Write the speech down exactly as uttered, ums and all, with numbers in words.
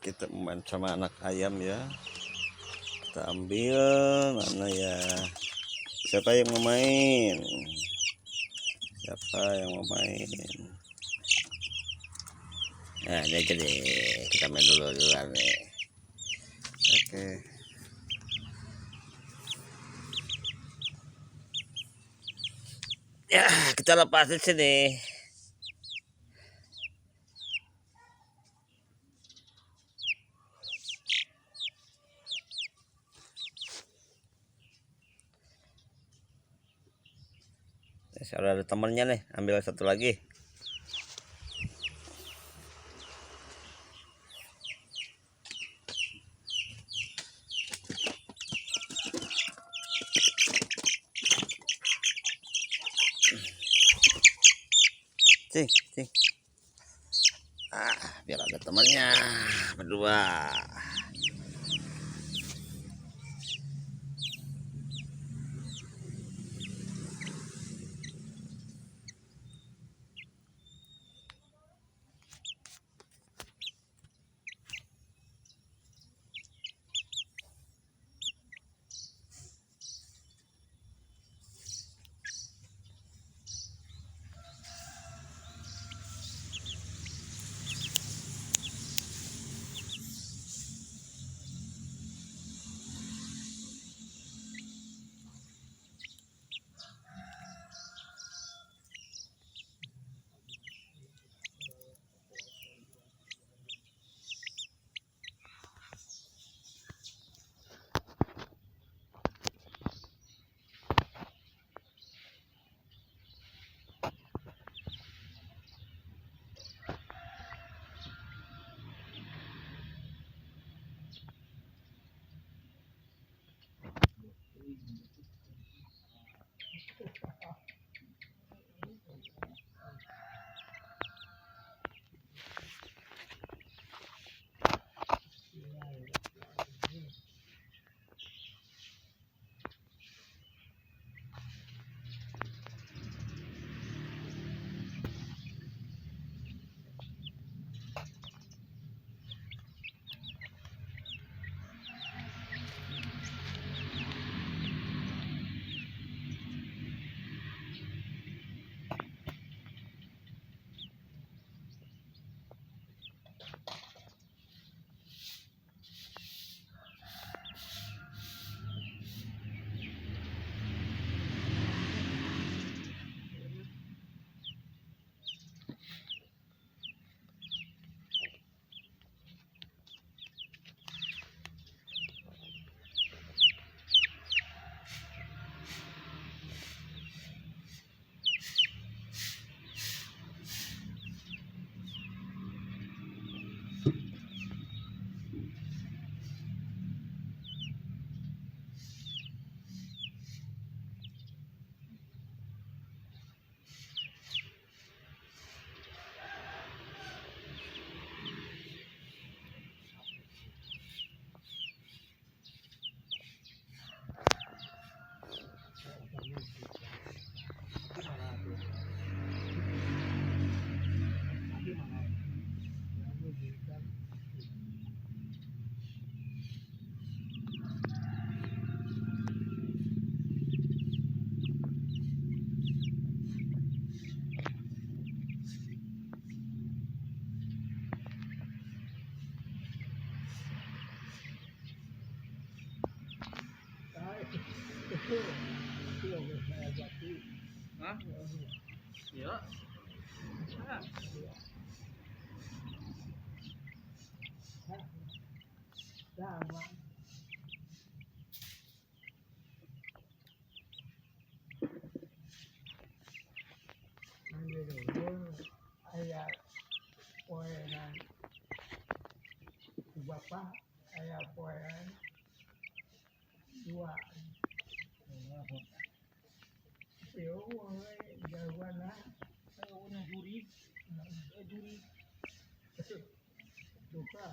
kita main sama anak ayam ya. Kita ambil mana ya? Siapa yang mau main? Siapa yang mau main? Nah, ini aja deh. Kita main dulu dulu nih. Oke. Ya, kita lepas di sini. Kalau ada temannya nih, ambil satu lagi. Cing, cing. Ah, biar ada temannya berdua. Hah? Iya. Ah. Ayah poenan bapak, ayah poenan dua. Yo, jauhan lah. Jauhan juri. Eh, juri. Suka.